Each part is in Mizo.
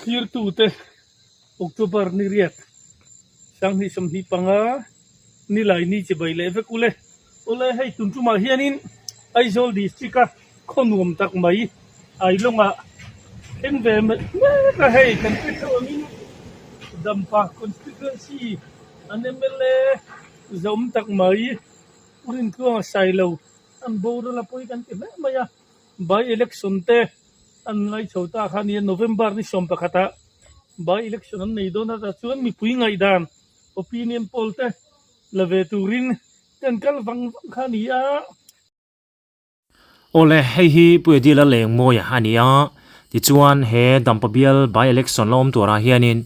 Thlirtute October ni riat sanghnih 25 nilai ni chibai leh vek ule. Awle hei tun tumah hianin Aizawl district a khaw nuam tak mai Ailawngah thleng ve mek a hei kan hre theuh angin Dampa constituency an mla zawm tak mai Pu Rintluanga Sailo an boral a pawi kan ti hle mai a by election te an ngai chho ta kha nia November ni 11 ah by election an nei dawn a tah chuan mipui ngaihdan opinion poll te la ve turin kan kal vang vang kha a ni a. Awle, hei hi Pu Edil a leng mawi a ni a, tichuan he Dampa bial by election la awm turah hianin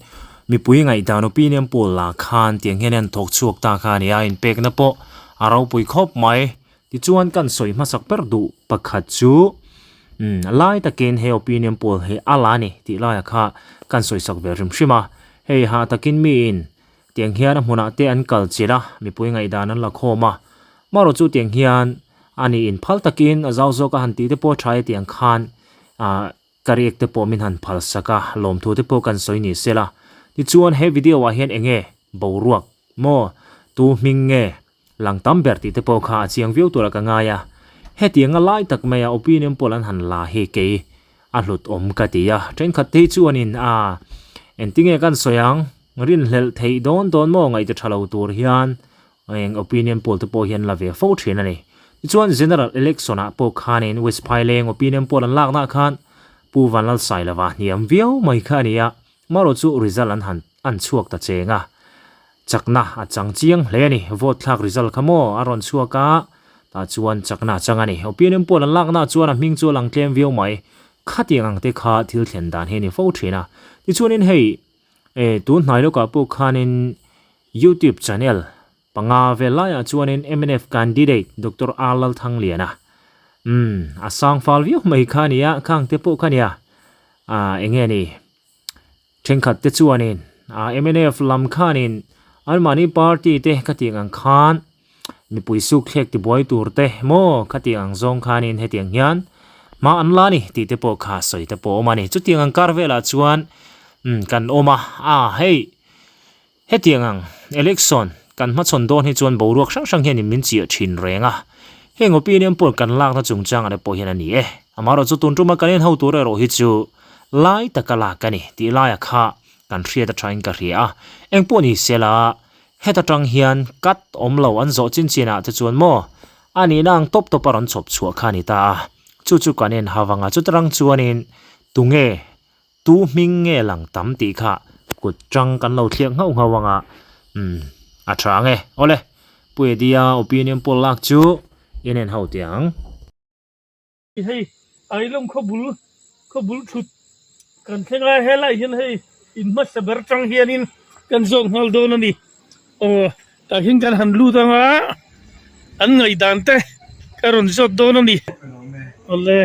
mipui ngaihdan opinion poll lah khan tiang hian an thawk chhuak ta kha a ni a, inpekna pawh a ropui khawp mai. Tichuan kan sawi hmasak ber duh pakhat chu umm lai takin he opinion poll hi a la ni tih laiah kha kan sawi sak ve hrim hrim a, hei hah takin miin Tiang hian a hmunah te an kal chilh a, mipui ngaihdan an la khawm a. Marawh chu tiang hian a ni in phal takin a zau zawk a han tih te pawh a tha e tiang khan ah ka riak te pawh min han phal sak a, lawmthu te pawh kan sawi ni se la. Tichuan he video ah hian eng nge boruak maw tu hming nge lang tam ber tih te pawh kha a chiang viau tur a ka ngai a. Hetiang a lai tak mai a opinion poll an han la hi kei a hlut awm ka ti a. Thenkhat te hi chuanin a engtinge kan sawi ang? Rinhlelh theih dawn dawn maw ngaihte tha lo tur hian eng opinion poll te pawh hian la ve fo thin a ni. Tichuan General Election ah pawh khanin West Phaileng opinion poll an lakna khan Pu Vanlalsailova hniam viau mai kha a ni a, marawh chu result an han an chhuak ta cheng a, chakna a chang chiang hle a ni. Vote thlak result kha maw a rawn chhuak a, tah chuan chakna a chang a ni. Opinion poll an lakna chuan a hming chu a lang tlem viau mai. Khatiang ang te kha thil thlen dan hi a ni fo thin a. Tichuanin hei E tun hnai lawkah pawh khanin YouTube channel panga vel laiah chuanin mnf candidate Doctor R Lalthangliana umm a sang fal viau mai kha a nia khang te pawh kha a nia ah eng nge ni thenkhat te chuanin ah mnf lam khanin anmahni party te khatiang ang khan mipui suk thlek tibuai tur te maw khatiang ang zawng khanin hetiang hian hma an la ni tih te pawh kha sawi te pawh a awm a ni. Chutiang ang kar velah chuan umm kan awm a, a hei hetiang ang election kan hmachhawn dawn hi chuan boruak hrang hrang hianin min chiah thin reng a, heng opinion poll kan lakna chungchangah te pawh hian a ni e. Amaherawhchu tun tuma kan en ho tur erawh hi chu lai taka lak a ni tih laia kha kan hriat atangin ka hria a, engpawh ni sela Heta tang hian cut awm lo an zawh chin chin ah te chuan maw a nihna ang tawp tawp a rawn chhawp chhuah kha a ni ta a, chu chu kan en ha vang a, chuta rang chuanin tunge tu hming nge lang tam tih kha kut tang kan lo thliak nghauh nghauh ang a, umm a tha ang e. Awle, Pu Eddie-a opinion poll lak chu in en ho teh ang. Hei Ailawng khawbul khawbul thut kan thleng a helai hian hei in hmasa ber tang hianin kan zawk nghal dawn a ni aw tah hian kan han lut anga an ngaihdan te ka rawn zawt dawn a ni awle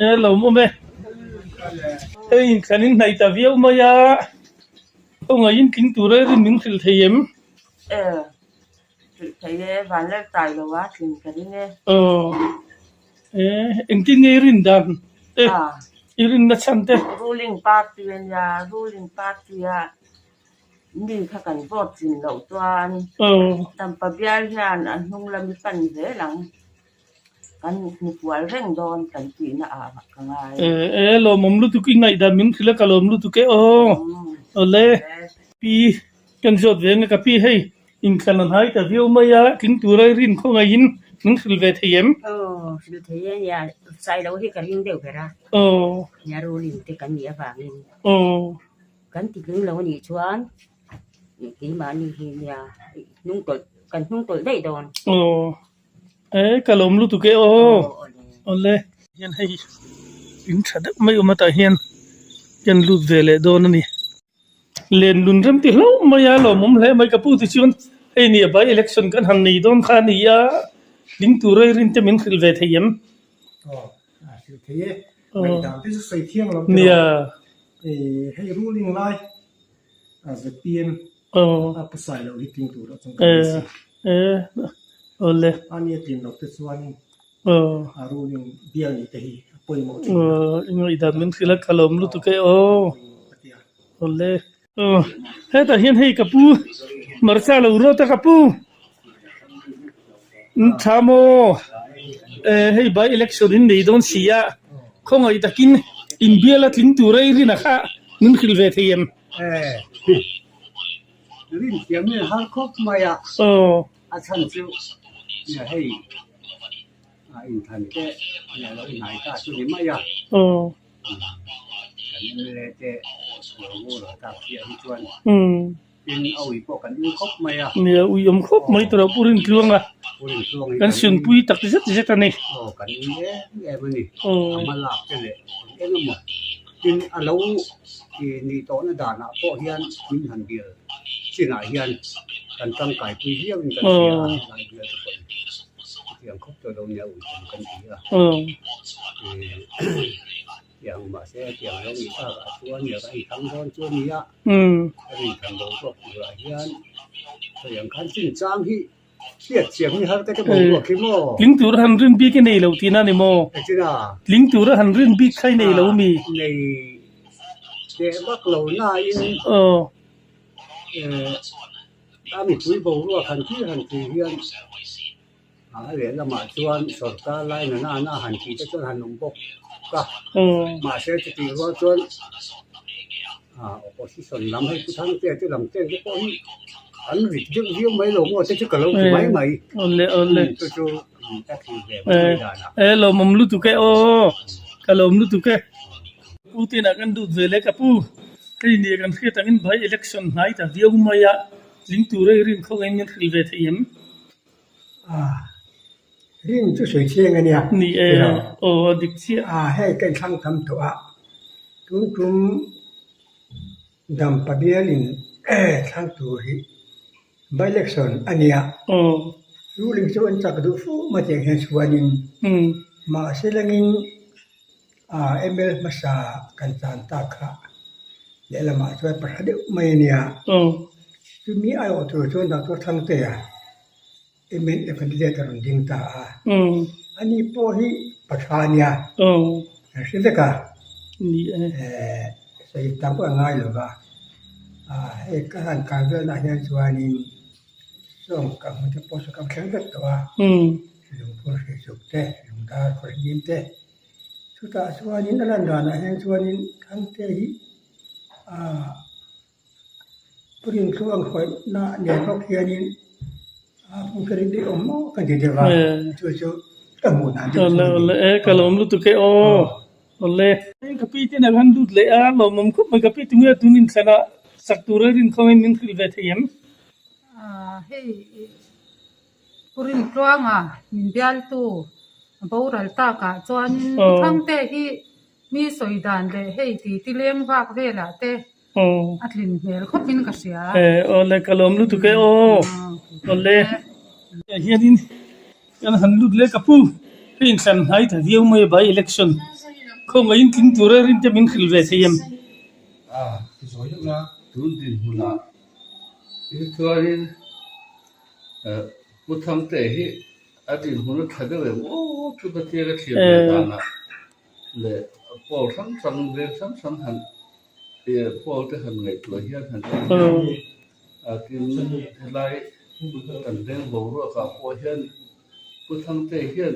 e lo awm e hei kan inhnaih ta viau mai a khawngaih in tling tura rin min hrilh thei em? Hrilh thei e, van lel tai lo a tlin ka ring e. Aw, e engtin nge i rin dan te, i rinna chhan te? Ruling party a nia, ruling party a mi kha kan vote tlin loh chuan Dampa bial hian a hnung lam i pan zel ang. Kan hnufual reng dawn kan tihna ah ka ngai. E, e lawmawm lutuk i ngaihdan min hrilh a ka lawm lutuk e aw. Awle. Pi kan zawt ve ang e ka pi hei inthlan an hai ta viau mai a tling tura i rin khawngaihin min hrilh ve thei em? Aw hrilh thei e nia sailo hi ka ring deuh ber a. Aw. Nia ruling te kan nih avangin. Aw. Kan ti tling lo anih chuan keimahni hi nia hnung tawlh kan hnung tawlh daih dawn. Aw. E ka lawm lutuk e aw awle hian hei in tha deuh mai awm a tah hian kan lut ve leh dawn a ni len lun rem ti hlauh mai a lawmawm hle mai ka pu ti chuan hei nia by election kan han nei dawn kha a ni a tling tur a rin te min hrilh ve thei em nia A pasai loh hi tling tur a chuan ka beisei. Awle. A nia tlin loh te chuanin a ruling bial nih te hi a pawimawh thin a. I ngaihdan min hrilh a ka lawm lutuk e aw. Awle. Aw hetah hian hei ka pu hmarcha lo rawt a ka pu tha maw eh hei by election in nei dawn si a khawngaih takin inbial a tling tur a i rin a kha min hrilh ve thei em? Eh rin thiam in har khawp mai a. Aw. A chhan chu hei a inthan te a lo inhai ta chu ni mai a. Aw. Kan MLA te lo ngur a tak chiah hi chuan tin a ui pawh kan ui khawp mai a. Nia ui awm khawp mai tawh lo Pu Rintluang a. Pu Rintluang hi kan sunpui tak zet zet a ni. Aw kan ui em em a ni. A hma lak te leh eng eng emaw tin a lo nih tawhna danah pawh hian min han bial chinah hian kan tangkaipui viau in kan hria a helai bial te pawhin chutiang khawp tawh lo nia ui tam kan ti a tiang mahse tiang lo nih takah chuan nia ka inthlang dawn chu a ni a ka rinthlan boruak turah hian sawi ang khan chinchang hi Hriat chiam hi har ka ti boruak hi maw? Tling tura han rin bik i nei lo tihna a ni maw? Engtin a? Tling tura han rin bik kha i nei lo mi? Nei teh vak lo nain Aw. A mipui boruak han thlir han thlir hian a lehlamah chuan sorkar lai na nana han tih te chuan han awm bawk a. Mahse chutih rual chuan Opposition lam hei Pu Thangtea te lam chen te pawh hi an rit deuh viau mai lo maw te chu ka lo ti mai mai. Awle awle. Chu chu ka thlir ve mai mai dan ah. E lawmawm lutuk e aw ka lawm lutuk e. Pu tinah kan dut ve le ka pu hei nia kan hriat angin by election hnai ta viau mai a tling tur a i rin khawngin min hrilh ve thei em? Rin chu sawi chiang a nia. Ni e, aw a dik chiah. A hei ka inthlang tam tawh a, tun tum Dampa bialin thlang tur hi by election a nia. Ruling chu an chak duh fo mai tiang hian chuanin mahse langin ML hmasa kan chan tak kha lehlamah chuan pahra deuh mai a nia. Chumi aiawh tur chuan Doctor Thangtea MNF candidate a rawn ding ta a, ani pawh hi patha a nia, kan hre vek a, sawi tam pawh a ngai lo va, hei ka han kal velnah hian chuanin sawng ka hmu te pawh saw ka thleng vek tawh a, lungphur hrilhsuk te, lungdar khawrhim te, chutah chuanin a lan danah hian chuanin Thangte hi ah. Pu Rintluang hawihna nen bawk hianin a hmuhtheih daih awm maw ka ti deuh a, chu chu ka hmuh dan deuh chu a ni. E ka lawm lutuk e aw awle. Ka pi te nen han lut leh a lawmawm khawp mai ka pi tunge tun inthlan ah sak tur a rinkhawngin min hrilh ve thei em? Hei Pu Rintluanga min bialtu a boral takah chuanin Pu Thangte hi Mi sawi dan leh hei ti ti leng vak velah te a tlin hmel khawp in ka hria. Awle ka lawm lutuk e aw. Awle hianin kan han lut leh ka pu hei inthlan hnai ta viau mai a by election khawngaihin tling tura rin te min hrilh ve thei em? A ti zawi deuh la. Tun dinhmunah hi chuanin Pu Thangte hi A dinhmun a tha deuh em aw chu ka tia ka thlir ve danah leh pawl hrang hrang veng hrang hrang han ih pawl te han ngaihtuah hian han en hian a tin helai kan veng boruakah pawh hian Pu Thangte hian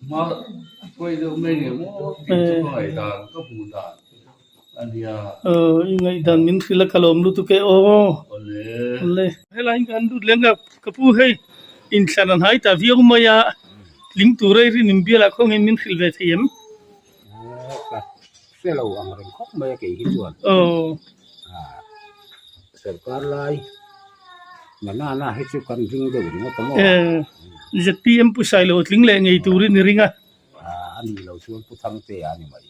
hma hruai deuh mai ngem aw tih chu ka ngaihdan ka hmuh dan a nia. Aw i ngaihdan min hrilh a ka lawm lutuk e aw. Awle. Awle. Helai kan lut leng a ka pu hei inthlan an hai ta viau mai a tling tur a i rin inbialah khawngin min hrilh ve thei em? Ka hre lo ang reng khawp mai a kei hi chuan. Aw. Sorkar lai na na na hi chu kan ring deuh ringawt a maw? ZPM Pu Sailo tling leh ngei turin i ring a. A nih loh chuan Pu Thangtea a ni mai.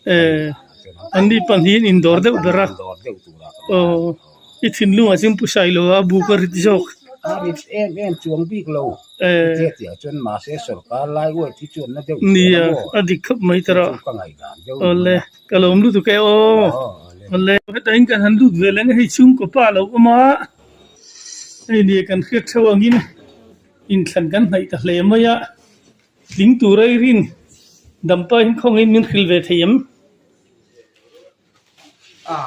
An ni pahnihin indawr deuh ber a. Indawr deuh tura ka Aw, i thinlungah chuan Pu Sailoa a buk a rit zawk. A rit em em chuang bik lo. Chutia tiang chuan mahse sorkar lai uai thi chuan na deuh zel a maw? Nia, a dik khawp mai tawh. Chu ka ngaihdan deuh ni mai a. Ka lawm lutuk e aw. Awle. Heta in kan han lut ve leng a hei chhungkaw pa lo awm a. Hei nia kan hriat theuh angin inthlan kan hnaih ta hle mai a. Tling tur a i rin dampa in khawngin min hrilh ve thei em? A,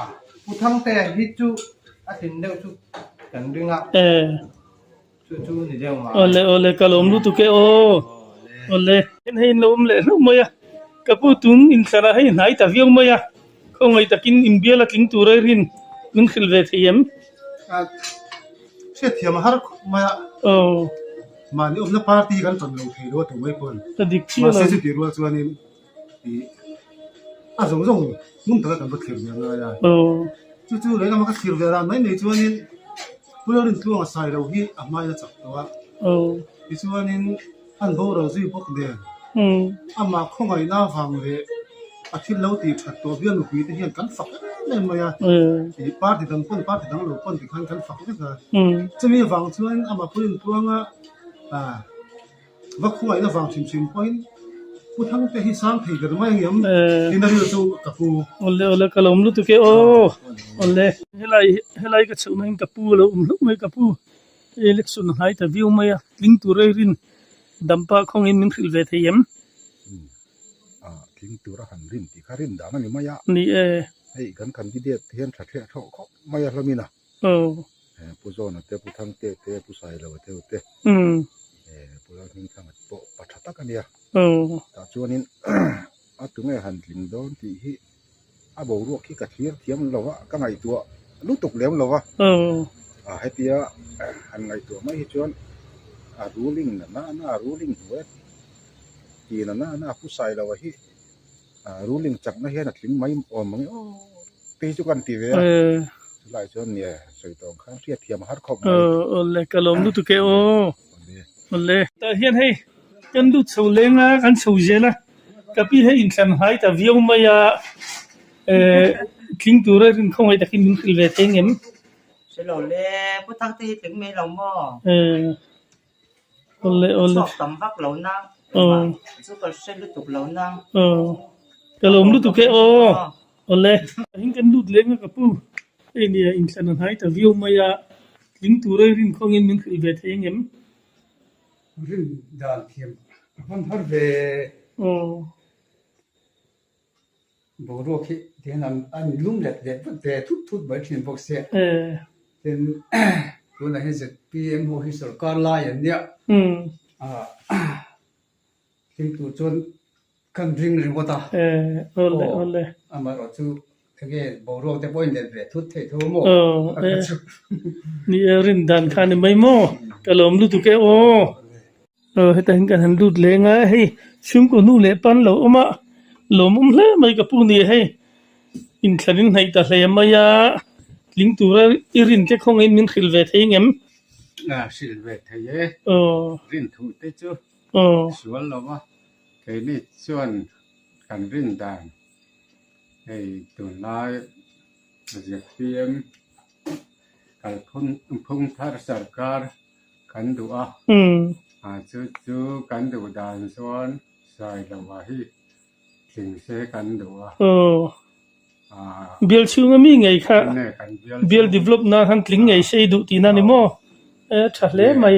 Pu Thangtea hi chu a tlin deuh chu kan ring a. Chu chu ni deuh mai. Awle awle ka lawm lutuk e aw. Awle. Hei hei in lo awm leh hlauh mai a. Ka pu tun inthlan ah hei hnai ta viau mai a. Khawngaih takin inbial a tling tur a rin min hrilh ve thei em? Hriatthiam a har khawp mai a. Aw. Mahni awmna party kan ṭan lo thei lo a tu mai pawn. Ka dik chiah lo. Mahse chutih rual chuanin ih a zawng zawng hmun taka kan va thlir ve ngai a. Aw. Chu chu lehlam a ka thlir ve dan mai mai chuanin Pu Lalrintluanga Sailo hi a hmain a chak tawh a. Aw. Tichuanin an boral zui bawk nen amah khawngaihna avang leh a thil lo tih that tawh bial mipui te hian kan fak em em mai a. Ih party dang pawn party dang lo pawn tikhan kan fak vek a. Chumi avang chuan amah Pu Rintluanga ah va khawngaihna vang hrim hrim pawhin Pu Thangte hi sang thei ber mai ang em tiin a rilru chu ka pu. Awle awle ka lo awm lutuk e aw awle. Helai helai ka chhoh nain ka pu a lo awm hlauh mai ka pu. Election a hnai ta viau mai a, tling tur ei rin dampa khawngin min hrilh ve thei em? Ah, tling tur a han rin tih kha rin dan a ni mai a. Ni e. Hei kan candidate te hian tha ṭheh ṭhawh khawp mai a hlawmin a. Aw. Pu Zawna te, Pu Thangte te, Pu Sailo te ho te. Umm. Pu Lalhmingthanga te pawh pa ṭha tak a nia. Aw. Tah chuanin a tunge han tling dawn tih hi A boruak hi ka thlir thiam lo a, ka ngaihtuah lutuk lem lo a. A hetia han ngaihtuah mai hi chuan a ruling na na na a ruling hnuai a ti na na na a pu sai lo a hi a ruling chakna hian a tling mai awm ang e aw te hi chu ka han ti ve a. Chulai chuan nia sawi tawh ang khan hriat thiam a har khawp mai. Awle ka lawm lutuk e aw. Awle. Tah hian hei kan lut chho leng a, kan chho zel a. Ka pi hei inthlan hnai ta viau mai a, eh tling tura rin khawngaih takin min hrilh ve thei ngem? Hre lo le, Pu Thangte hi tling mai lo maw? Eh, awle awle. Chhuak tam vak lo na, engmah chu ka hre lutuk lo na. Aw, ka lawm lutuk e aw, awle. Heng kan lut leng a ka pu, hei nia inthlan a hnai ta viau mai a, tling tura rin khawngin min hrilh ve thei ngem? Rin dan thiam a hman har ve. Boruak hi tihian an an lum let ve vek ve thut thut mai thin bawk sia. Tin tunah hian ZPM ho hi sorkar lai an nia. Thil tur chuan kan ring ringawt a. Amaherawhchu Enge boruak te pawh in let ve thut thei tho maw? Aw e ni e rin dan kha ni mai maw ka lawm lutuk e aw. Aw heta hian kan han lut leng a hei chhungkaw hnu leh pan lo awm a lawmawm hle mai ka pu ni hei inthlan in hnaih ta hle mai a tling tura i rin te khawngin min hrilh ve thei ngem? A hrilh ve thei e. Aw. Rin thuh te chu Aw. sual lo va keini chuan kan rin dan Hei tunlai ZPM kalphung thar sarkar kan duh a, chu chu kan duh dan chuan Sailova hi tling se kan duh a. Bial chhunga mi ngei kha bial develop nan han tling ngei se i duh tihna ni maw? E tha hle mai.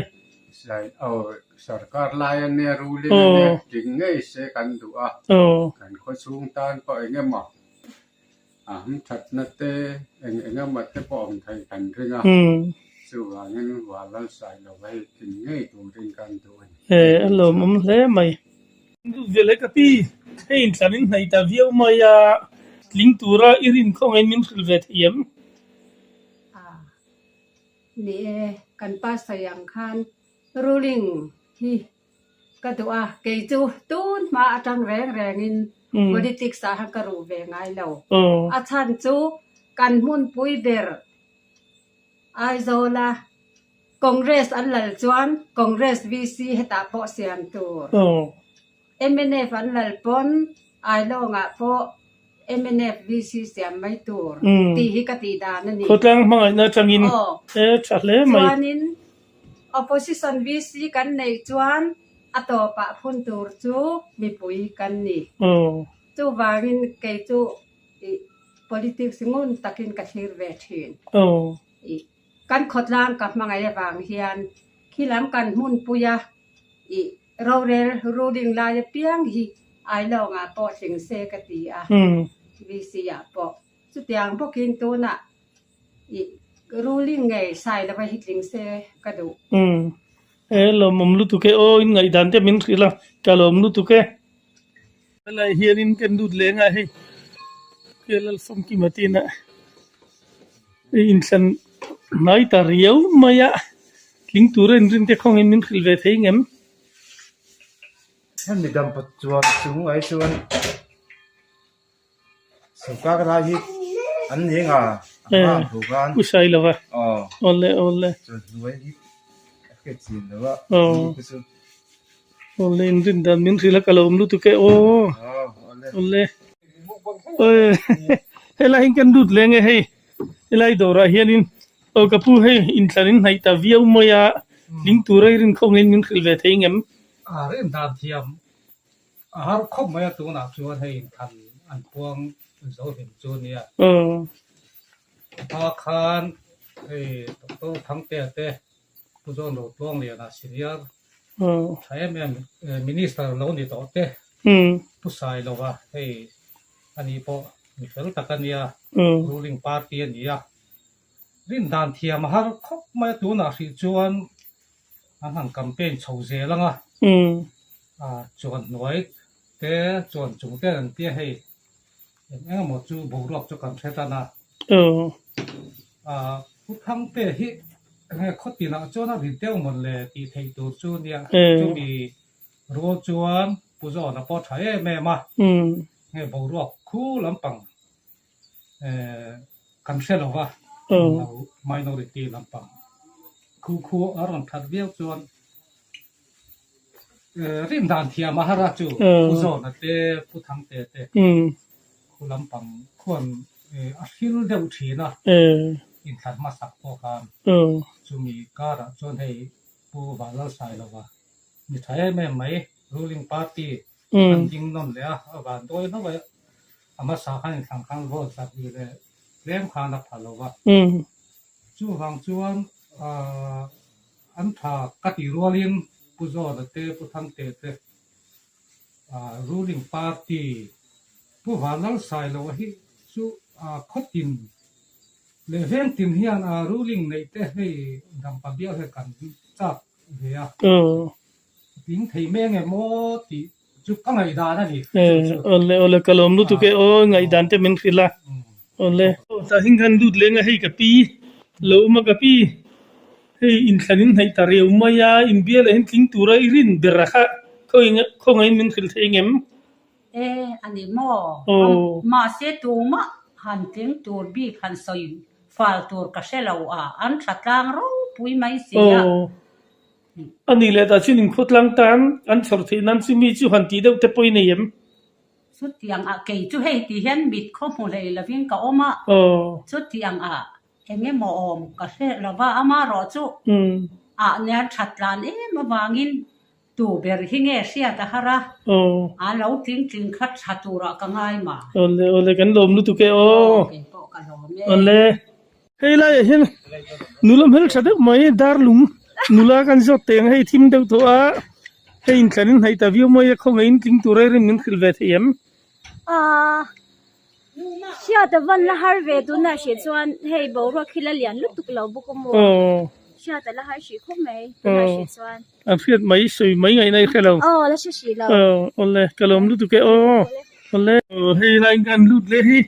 Sarkar lai a nia ruling a nia tling ngei se kan duh a, kan khawchhung tan pawh eng emaw a hamthatna te eng eng emaw te pawh awm thei kan ring a, chuvangin Vanlal Sailo hei tling ngei turin kan duh a ni. E a lawmawm hle mai. Duh ve leh ka pi, hei inthlan in hnaih ta viau mai a, tling tura i rin khawngaihin min hrilh ve thei em? Ni e, kan pa sawi ang khan Ruling hi ka duh a, kei chu tun hma atang reng rengin politics ah khan ka ruh ve ngai lo. A chhan chu kan hmunpui ber Aizawl a Congress an lal chuan Congress VC hetah pawh siam tur. Mnf an lal pawn Ailawngah pawh mnf VC siam mai tur tih hi ka tih dan a ni. Khawtlang hmangaihna atangin e tha hle mai. Chuanin Opposition VC kan neih chuan a tawpah phun tur chu mipui kan ni. Chuvangin kei chu politics ngun takin ka thlir ve thin. Kan khawtlang ka hmangaih avang hian khilam kan hmunpuia I rorel ruling lai apiang hi Ailawngah pawh tling se ka ti a, VC ah pawh. Chutiang bawkin tunah ih ruling ngei Sailova hi tling se ka duh. Umm e lawmawm lutuk e aw in ngaihdan te min hrilh a ka lawm lutuk e. Helai hianin kan lut leng a hei Lalfamkima tina hei inthlan hnai ta riau mai a tling tura inrin te khawngin min hrilh ve thei ngem. Hemi dampa chuan chung ai chuan Sawrkar lai hi an ni nga a hma ang tho khan. Pu Sailova. Aw. Awle awle. Chuan hnuai hi a hriat chin lo a. Aw. Awle in rin dan min hrilh a ka lo awm lutuk e aw. Aw awle. Awle. Awi helai hi kan lut leng e hei helai dawrah hianin aw ka pu hei inthlan in hnaih ta viau mai a tling tura i rin khawngin min hrilh ve thei ngem. A rin dan thiam A har khawp mai a tunah chuan hei inthan an puang zo hlim chu a nia. A khan hei Doctor Thangtea te Pu John Rotluangliana senior tha em em Minister lo ni tawh te Pu Sailova hei a nih pawh mi fel tak a nia ruling party a ni a. Rindan thiam a har khawp mai a tunah hrih chuan An han campaign chho zel ang a, chuan hnuai te chuan chung te an tia hei eng eng emaw chu boruak chu kan hre tan a. Pu Thangte hi enge khaw tinah chuan a ri deuh mawn le tih theih tur chu nia, chumi rual chuan Pu Zawna pawh tha em em a, nge boruak khu lampang Kan hre lo va, lo minority lampang khu khu a rawn that viau chuan rin dan thiam a har a chu Pu Zawna te Pu Thangte te khu lampang khuan a hril deuh thin a, inthlan hmasak pawh khan chumi karah chuan hei Pu Vanlalsailova mi tha em em mai ruling party an ding nawn leh a, a van dawi hlauh a. A hmasa khan inthlang khan vote zat hi leh tlem khan a pha lo va. Chuvang chuan an tha ka tih rualin Pu Zawna te, Pu Thangte te ruling party Pu Vanlalsailoa hi chu khawtin leh vengtin hian ruling neih te hei Dampa bial hian kan chak ve a. Tling thei mai ange maw tih chu ka ngaihdan a ni. Awle awle ka lawm lutuk e aw ngaihdan te min hrilh a awle. Tah hing khan lut leng a hei ka pi lo awm a ka pi hei inthlan in hnaih ta reu mai a inbial ah hian tling tura i rin ber a kha khawngaihin min hrilh thei ngem. E a ni maw? Mahse tumah han tling tur bik han sawi fal tur ka hre lo a an tha tlang ropui mai si a. A nih leh dah chuan inkhawtlang tan an chhawr theih nan chu mi chu han tih deuh te pawh i nei em? Chutiang ah kei chu hei tih hian mit khaw hmu hlei lovin ka awm a, chutiang ah eng emaw awm ka hre lo va, amarawh chu ah nia that tlan em avangin tu ber hi nge hriat a har a, a lo tling tling kha tha turah ka ngai ma. Awle awle kan lawm lutuk e aw. Kei pawh ka lawm e. Awle. Hei laiah hian nula hmeltha deuh mai darlung nula kan zawt teng a hei thim deuh tawh a hei inthlan in hnaih ta viau mai a khawngaihin tling tur a rin min hrilh ve thei em? Aaa hriat a van la har ve tunah hrih chuan hei boruak hi la lian lutuk lo bawk a maw hriat a la har hrih khawp mai tunah hrih chuan. An hriat mai sawi mai ngaihna i hre lo. Aw la hre hrih lo. Aw awle ka lawm lutuk e aw awle. Hei laiin kan lut leh hi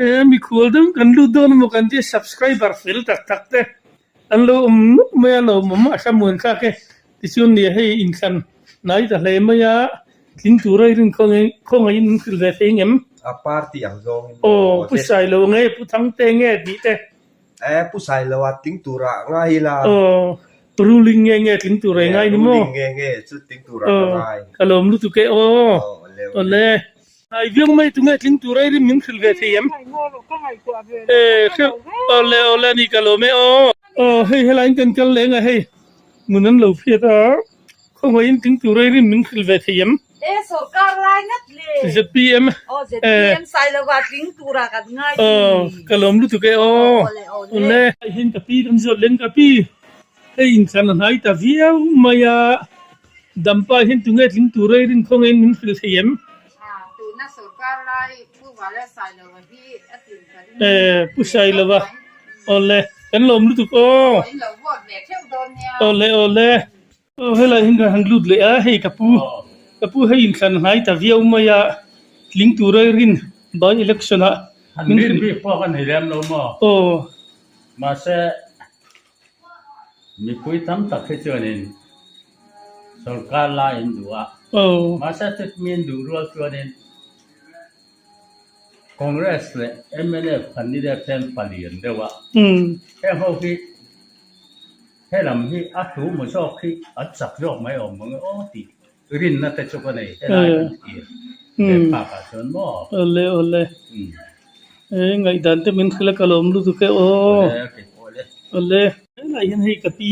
e mikhual deuh kan lut dawn emaw kan tia subscriber fel tak tak te an lo awm nuk mai a lawmawm a thlamuan thlak e tichuan nia hei inthlan hnai ta hle mai a tling tura i rin khawngaihin min hrilh ve thei ngem. A party ang zawngin aw Pu Sailo nge Pu Thangte nge tih te. Eh Pu Sailo a tling turah ngai ila. Aw ruling nge nge tling tur ai ngai ni maw? Ruling nge nge chu tling turah ka ngai. Ka lawm lutuk e aw. Awle. Ngai viau mai tunge tling tur ai rim min hrilh ve thei em? Eh hrilh awle awle ani ka lawm e aw. Aw hei helaiin kan kal leng a hei mun an lo phiat a. Khawngaihin tling tur ei rin min hrilh ve thei em? E sawrkar lai ngat le. ZPM. Aw ZPM Sailova tling tura kan ngai ni. Aw ka lawm lutuk e aw. Awle. Hin ka pi kan zawt leng ka pi. Hei inthlan a hnai ta viau mai a. Dampa hian tunge tling tur ei rin khawngaihin min hrilh thei em? Tuna sawrkar lai Pu Vala Sailova hi a tlin ka. Eh Pu Sailova awle kan lawm lutuk aw. Awle awle. Aw helai hian kan han lut leh a hei ka pu ka pu hei inthlan hnai ta viau mai a tling tur a rin by election ah Han rin bik pawh ka nei lem lo maw? Aw. Mahse mipui tam tak hi chuanin sorkar lai an duh a. Aw. Mahse chutmi an duh rual chuanin Congress leh mnf candidate te an palian deuh a. Heng ho hi He lam hi a thu maw zawk hi an chak zawk mai awm ang e aw tih rinna te chu ka nei helai kan thlir ve phak ah chuan maw. Awle awle e ngaihdan te min hrilh a ka lawm lutuk e aw. Awle kei pawh le. Awle. Helai hian hei ka pi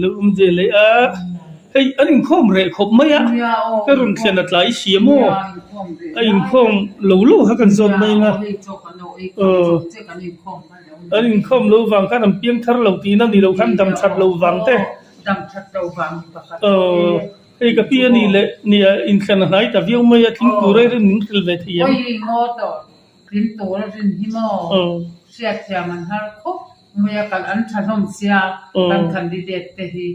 lo awm ve leh a hei an inkhawm reh khawp mai a ka rawn thlen a tlai si a maw a inkhawm lo lo kha kan zawt mai ang a aw. An inkhawm lo vang khan an piang thar lo tihna ni lo khan dam that lo vang te. Dam that lo vang ni pakhat te. Hei ka pi a nih leh nia inthlan a hnai ta viau mai a tling tur a rin min hrilh ve thei em? Oi ngaw tawh tling tur a rin hi maw? Hriatthiam an har khawp mai a kal an tha hlawm sia kan candidate te hi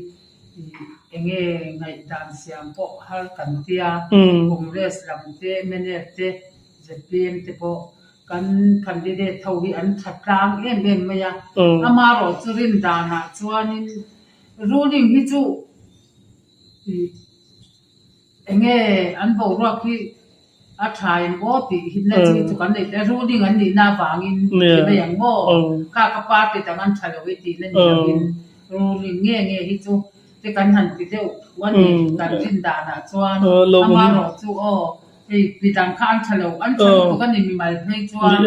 enge ngaihdan siam pawh har kan tia Congress lam te mnf te zpm te pawh Kan candidate ho hi an tha tlang em em mai a, amaherawh chu rin danah chuanin ruling hi chu ih enge an boruak hi a tha em aw tih hi na chi chu kan nei teh ruling an nihna avangin ti mai ang maw kha ka party dang an tha lo i tihna ni lovin ruling nge nge hi chu te kan han ti deuh a ni kan rin danah chuan amaherawh chu aw. Hei midang kha an tha lo, an tha lutuk a ni mimal phei chuan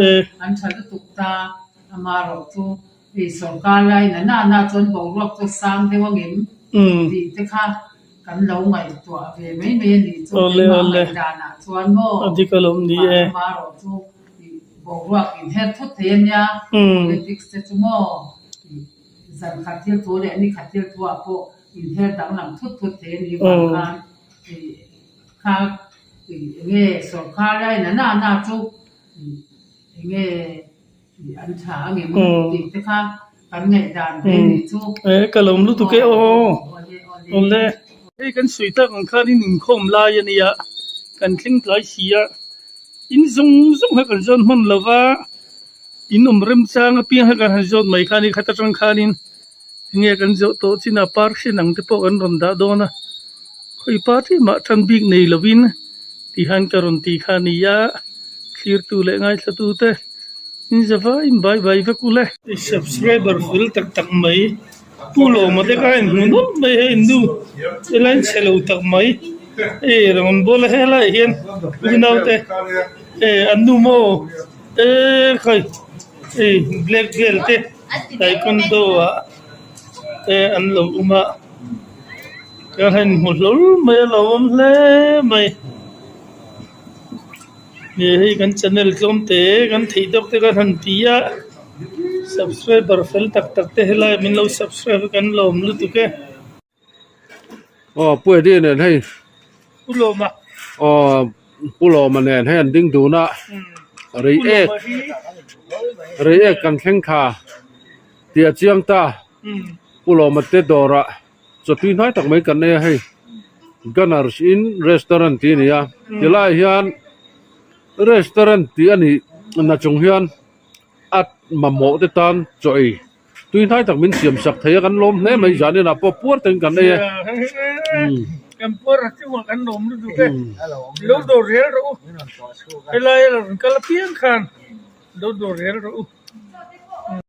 an tha lutuk ta amaherawh chu hei sorkar lain a nahna chuan boruak chu a sang deuh angem tih te kha kan lo ngaihtuah ve mai mai a nih chu keimah ngaihdanah chuan maw amaherawh chu boruak inher thut thei a nia politics te chu maw zan khat thil thu leh ni khat thil thu ah pawh inher danglam thut thut thei a nih vang khan Kha enge sorkar a in a na na chu enge an tha angem tih te kha kan ngaihdan ve nih chu. E ka lawm lutuk e aw awle. Hei kan sawi tak ang khan in inkhawm lai a nia kan thleng tlai si a in zawng zawng kha kan zawn hman lova in awm remchang apiang kha kan han zawt mai kha a ni khat atang khanin enge kan zawh tawh chinah park hriat ang te pawh kan rawn dah dawn a. Khawi party mah tan bik nei lovin ti hian ka rawn ti kha a ni a, thlirtu leh ngaithlatu te in zava in bai bai vek ule. I subscriber fel tak tak mai, Pu Lawma te kha in hmu nawlh mai hei nu helai in chhe lo tak mai, hei rawn bawl a helaiah hian unau te eh an nu maw eh khawi hei black belt te taekwondo ah te an lo awm a. Ka han hmu hlawl mai a lo awm hle mai ni hei kan channel tlawm te kan theih deuh te kan han ti a subscriber fel tak tak te helai min lo subscribe a kan lawm lutuk e. Aw Pu Eddie nen hei Pu Lawma Aw Pu Lawma nen hei an ding dun a Reiek Reiek kan thleng thla tih a chiang ta Pu Lawma te dawrah Chawtui hnai tak mai kan nei a hei Gunners Inn Restaurant tih a ni a tilaiah hian restaurant tih a nih na chung hian a mamawh te tan chaw ei tui hnai tak min siam sak thei a kan lawm hle mai zan inah pawh puar ten kan ei e kan puar a chungah kan lawm lutuk e lo dawr rel rawh u helai a rawn kal apiang khan lo dawr rel rawh u.